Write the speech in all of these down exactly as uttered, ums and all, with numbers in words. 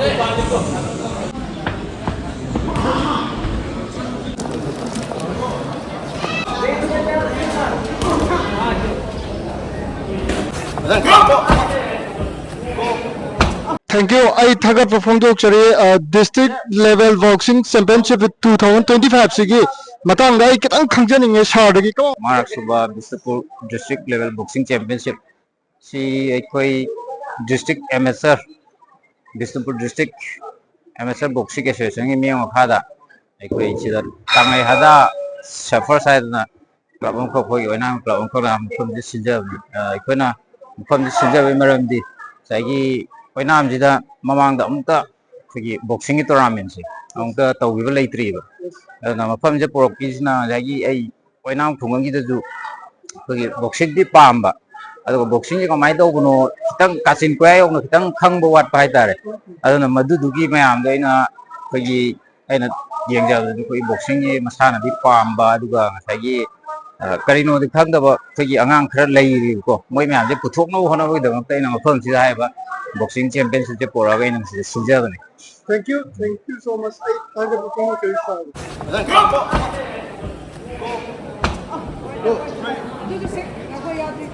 Thank you. ꯑꯩ ꯊꯥꯒꯠꯄ ꯐꯣꯡꯗꯣꯛꯆꯔꯤ꯫ ꯑ, district level boxing championship two thousand twenty five ꯁꯤꯒꯤ ꯃꯇꯥꯡꯗ ꯑꯩ ꯈꯤꯇꯪ ꯈꯪꯖꯅꯤꯡꯉꯦ ꯁꯥꯔꯗꯒꯤ ꯀꯣ꯫ ꯃꯉꯥꯔꯛ ꯁꯨꯕ Bishnupur district level boxing championship ꯁꯤ ꯑꯩꯈꯣꯏ district amateur, Bishnupur distristrict amateur boxing associationꯒꯤ ꯃꯤꯠꯌꯦꯡ ꯃꯈꯥꯗ ꯑꯩꯈꯣꯏ ꯁꯤꯗ ꯀꯪꯂꯩ ꯍꯗꯥ ꯁꯦꯐꯔꯁ ꯍꯥꯏꯗꯅ club ꯑꯃꯈꯛ, ꯑꯩꯈꯣꯏꯒꯤ ꯑꯣꯏꯅꯥꯝ club ꯑꯃꯈꯛꯅ ꯃꯐꯝꯁꯤꯗ ꯁꯤꯟꯖꯕꯅꯤ꯫ ꯑ, ꯑꯩꯈꯣꯏꯅ ꯃꯐꯝꯁꯤ ꯁꯤꯟꯖꯕꯒꯤ ꯃꯔꯝꯗꯤ ꯉꯁꯥꯏꯒꯤ ꯑꯣꯏꯅꯥꯝꯁꯤꯗ ꯃꯃꯥꯡꯗ ꯑꯃꯨꯛꯇ ꯑꯩꯈꯣꯏꯒꯤ boxingꯒꯤ tournamentꯁꯦ ꯑꯃꯨꯛꯇ ꯇꯧꯈꯤꯕ ꯂꯩꯇ꯭ꯔꯤꯕ꯫ ꯑꯗꯨꯅ ꯃꯐꯝꯁꯦ ꯄꯨꯔꯛꯄꯤꯁꯤꯅ ꯉꯁꯥꯏꯒꯤ ꯑꯩ ꯑꯣꯏꯅꯥꯝ ꯈꯨꯡꯒꯪꯒꯤꯗꯁꯨ ꯑꯩꯈꯣꯏꯒꯤ boxingꯗꯤ ꯄꯥꯝꯕ, ꯑꯗꯨꯒ boxingꯁꯦ ꯀꯃꯥꯏꯅ ꯇꯧꯕꯅꯣ ꯈꯤꯇꯪ ꯀꯥꯆꯤꯟ ꯀꯣꯌꯥ ꯌꯧꯅ ꯈꯤꯇꯪ ꯈꯪꯕ ꯋꯥꯠꯄ ꯍꯥꯏꯇꯥꯔꯦ꯫ ꯑꯗꯨꯅ ꯃꯗꯨꯗꯨꯒꯤ ꯃꯌꯥꯝꯗꯣ ꯑꯩꯅ ꯑꯩꯈꯣꯏꯒꯤ ꯑꯩꯅ ꯌꯦꯡꯖꯕꯗꯗꯤ ꯑꯩꯈꯣꯏ boxingꯒꯤ ꯃꯁꯥꯟꯅꯗꯤ ꯄꯥꯝꯕ, ꯑꯗꯨꯒ ꯉꯁꯥꯏꯒꯤ, ꯑ, ꯀꯔꯤꯅꯣꯗꯤ ꯈꯪꯗꯕ ꯑꯩꯈꯣꯏꯒꯤ ꯑꯉꯥꯡ ꯈꯔ ꯂꯩꯔꯤꯕꯀꯣ, ꯃꯣꯏ ꯃꯌꯥꯝꯁꯦ ꯄꯨꯊꯣꯛꯅꯕ ꯍꯣꯠꯅꯕꯒꯤꯗꯃꯛꯇ ꯑꯩꯅ ꯃꯐꯝꯁꯤꯗ ꯍꯥꯏꯔꯤꯕ boxing championshipꯁꯦ ꯄꯨꯔꯛꯑꯒ ꯑꯩꯅ ꯃꯁꯤꯗ ꯁꯤꯟꯖꯕꯅꯦ꯫ Thank you, thank you so much. ꯑꯩ ꯊꯥꯒꯠꯄ ꯐꯣꯡꯗꯣꯛꯆꯔꯤ ꯁꯥꯔ꯫ ꯑꯗꯨꯒꯤꯁꯦ ꯉꯥꯏꯈꯣ ꯌꯥꯗ꯭ꯔꯤ꯫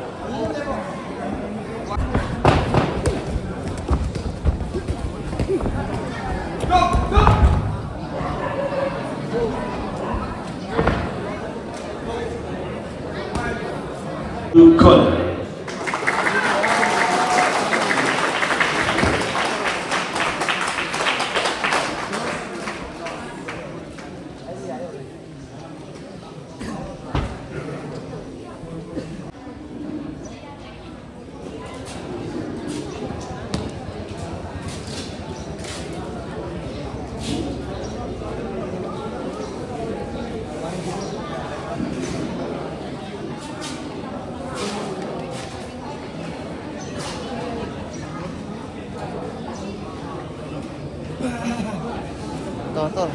ꯇꯧꯔꯣ, ꯇꯧꯔꯣ꯫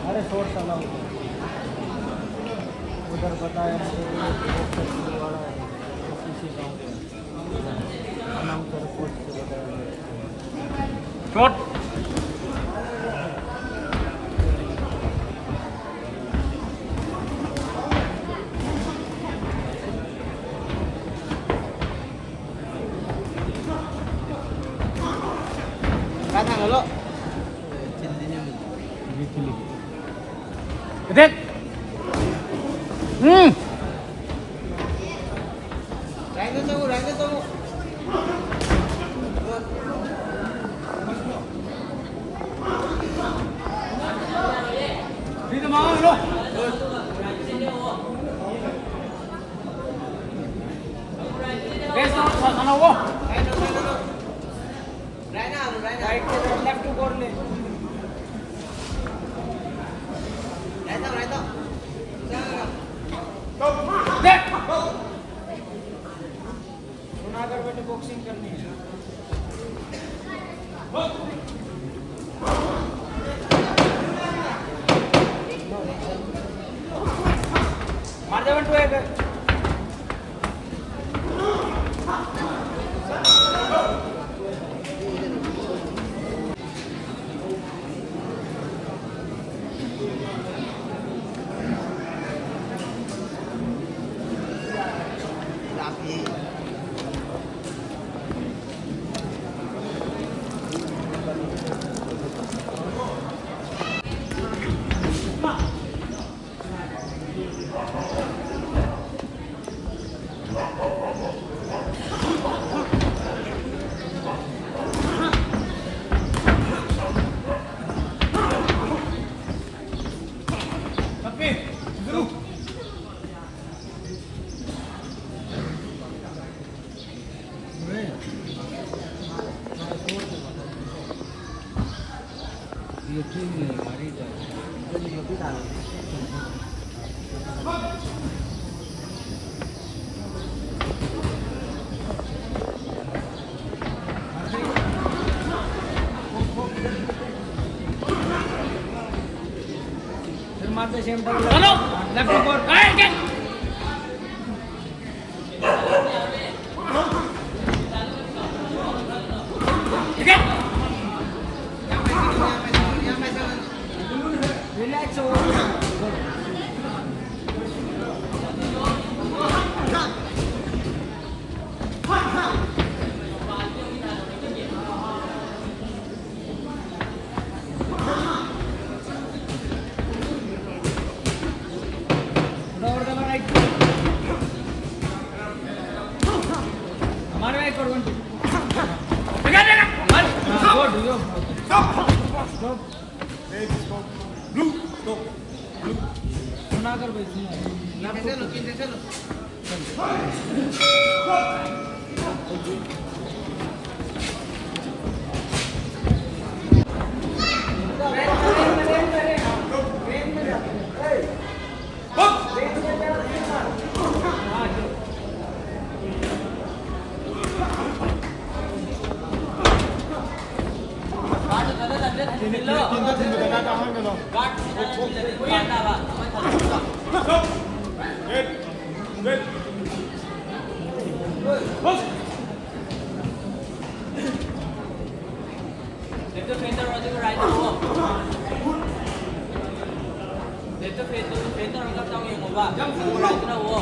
अरे, शॉर्ट चला हुआ। उधर बताया मुझे, ये बहुत सस्ती वाला है, उसी से जाऊंगा। ꯍꯜꯂꯣ꯫ ꯗꯦꯠ꯫ ꯎꯝ꯫ ꯔꯥꯏꯗ ꯆꯪꯉꯨ, ꯔꯥꯏꯗ ꯆꯪꯉꯨ꯫ Left to center, ꯍꯧꯖꯤꯛ right ꯇꯧꯋꯣ꯫ Left to center, center ꯑꯃ ꯇꯧ ꯌꯦꯡꯉꯣꯕ꯫ Right ꯇꯧꯋꯣ꯫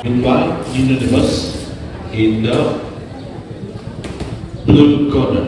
Win by unanimous in the blue corner.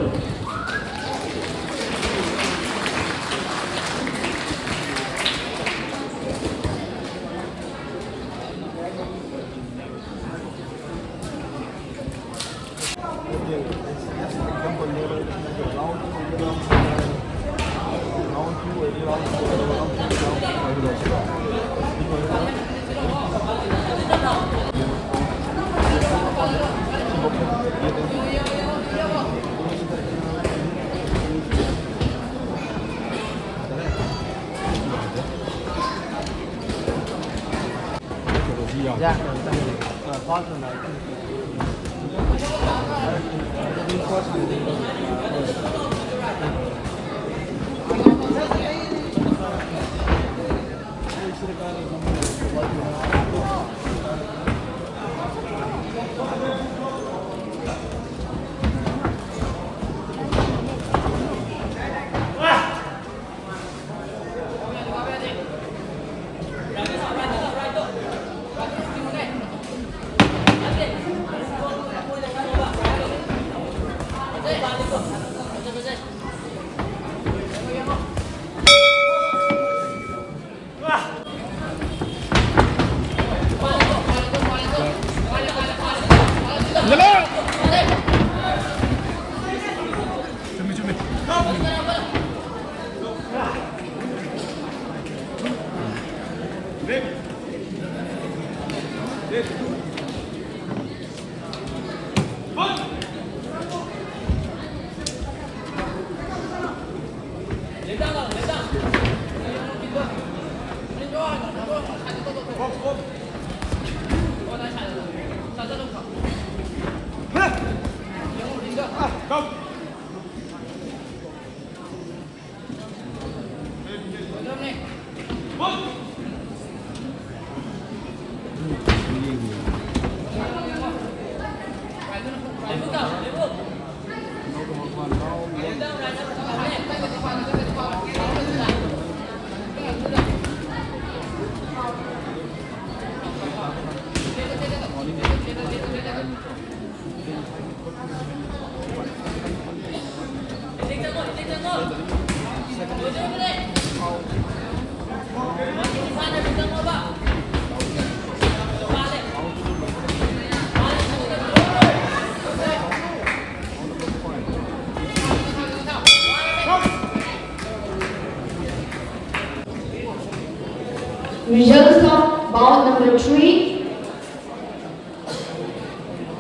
Results of bout number three.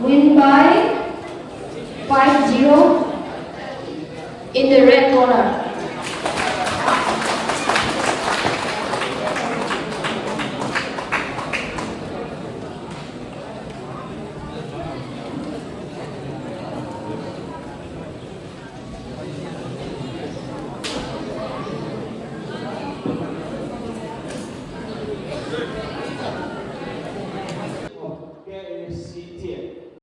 Win by five zero in the red corner.